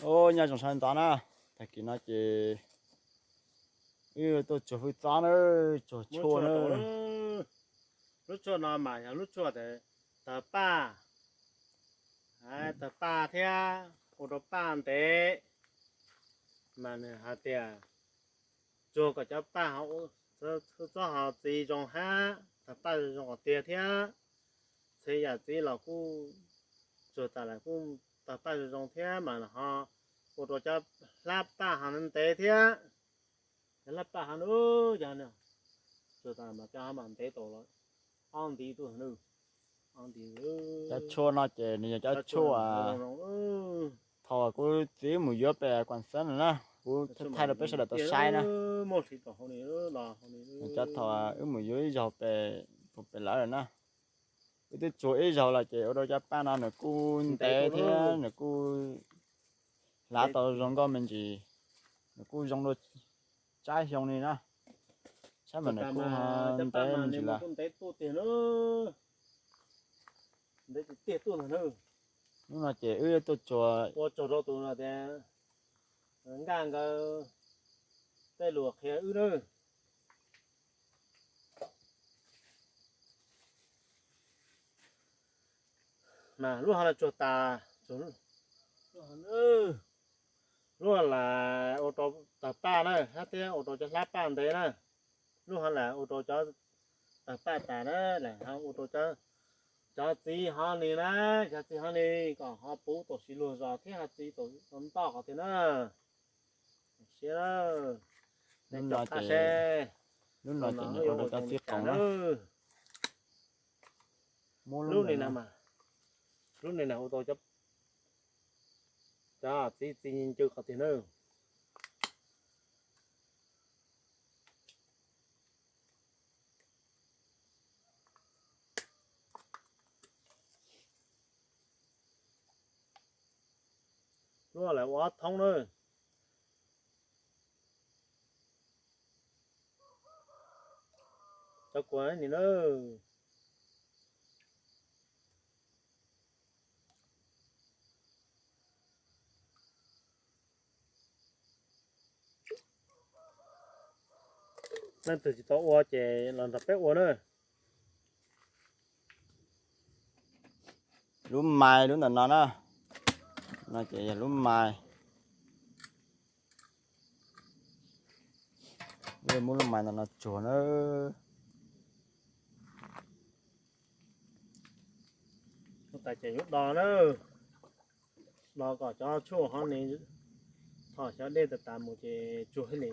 Os, nyob zoo sawv daws na, tag kis no ces wb tuaj tsuag hwj txob na, tsuag tshuaj na. Lub tshuaj no mas yog lub tshuaj tawg paj, tawg paj thiab ua rau paj ntev, mas nws hais tias tsuag kom cov paj hwj txob ho txi zoo hab tawg paj zoo qhov tiag thiab. Txhia yam txiv los kuj tsuag tas lawm kuj tawg paj zoo zoo thiab mas ho ua rau cov hlab paj ho ntev thiab. Cov hlab paj ho ntev, cov tsuag tas mas cov ho mam ntev tau los ob ntiv tuaj na. Cov tshuaj no ces nws yog cov tshuaj thaum kuv txiv wb mus yuav pem Kuam Xeeb no na, kuv thaij rau peb sawv daws tau saib na. Cov thaum wb mus yuav ib zaug pem, pem lawv lawm na. Wb twb tsuag ib zaug los ces ua rau cov paj no nws kuj ntev thiab nws kuj hlav tau zoo nkauj me ntsis, nws kuj zoo dua tsab xyoo li na. Saib mas nws kuj ntev me ntsis lawm. Hnub no ces wb tuaj tsuag ua tsaug rau tus no tias nkaj nkawd tej lus qhia wb na. Mas lub ho no tsuag tas, lub lam ua rau tawg paj na, hab thiab ua rau cov hlab paj ntev na. Lub ho lam ua rau cov tawg paj tas na, lam ho ua rau cov txiv ho ni na, cov txiv ho ni kom ho puv tau siv luag zos thiab ho txiv tau ntoj qhov tiag na. Siab, nej cov qab seb, lub no ces nws ua rau cov txiv qoos na. Lub ni na, lub ni na ua tau cov txiv txiv ncw qhov tiag na. Lub lawv ua ob thoob na. Cov kua ni na. Leej twg tsis tau ua ces los nrog peb ua na. Lub mais lub ntawm no na, no ces yog lub mais. Wb muab lub mais ntawm no tsuag na. Ua tas ces yuav do na, do kom cov tshuaj ho ni, thaum xyov dej tas tas mus ces tsuag thiaj li.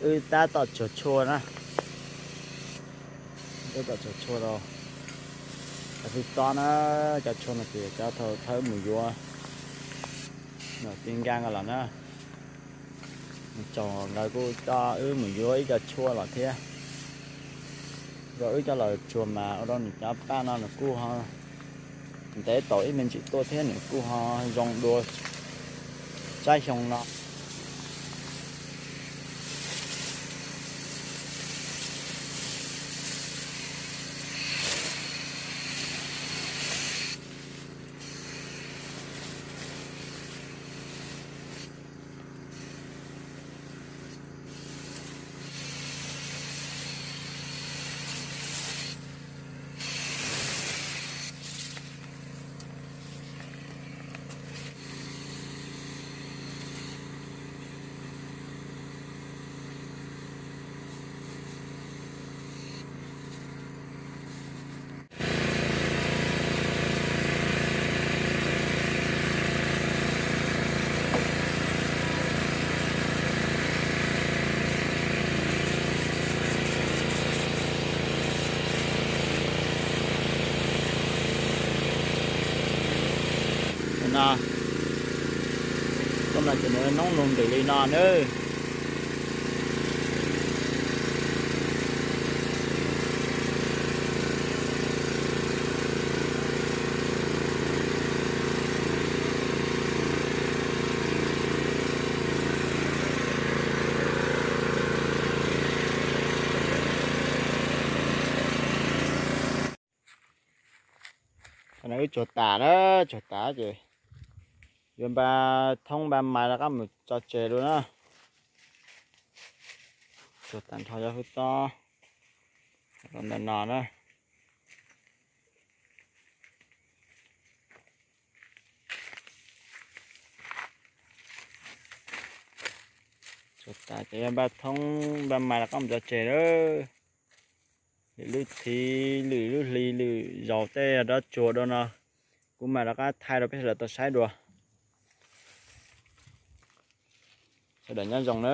Wb tab tom tsuag tshuaj na, tab tom tsuag tshuaj rau cov hwj txob na, cov tshuaj no ces cov thaum wb mus yuav tij nkaj nkawd los na. Tsaus nkawd kuj coj wb mus yuav ib co tshuaj los thiab. Rau wb coj los tsuag mas ua rau nws cov paj no nws kuj ho ntev tau ib me ntsis tuaj thiab nws kuj ho zoo dua tsab xyoo no. No, tuaj no ces nws noob nug ntws li no nawb. Wb tsuag tas na, tsuag tas ces yuav npaj thoob npaj mais rov qab mus tso tseg dua na. Tsuag tas nrho cov hwj txob ntawm no na. Tsuag tas ces yuav npaj thoob npaj mais rov qab mus tso tseg lawm. Lwm lub thiv lwm lub hli lwm zaus tej rov tsuag dua no, kuv mam rov qab thaij rau peb sawv daws tau saib dua. Sawv daws nyob zoo na.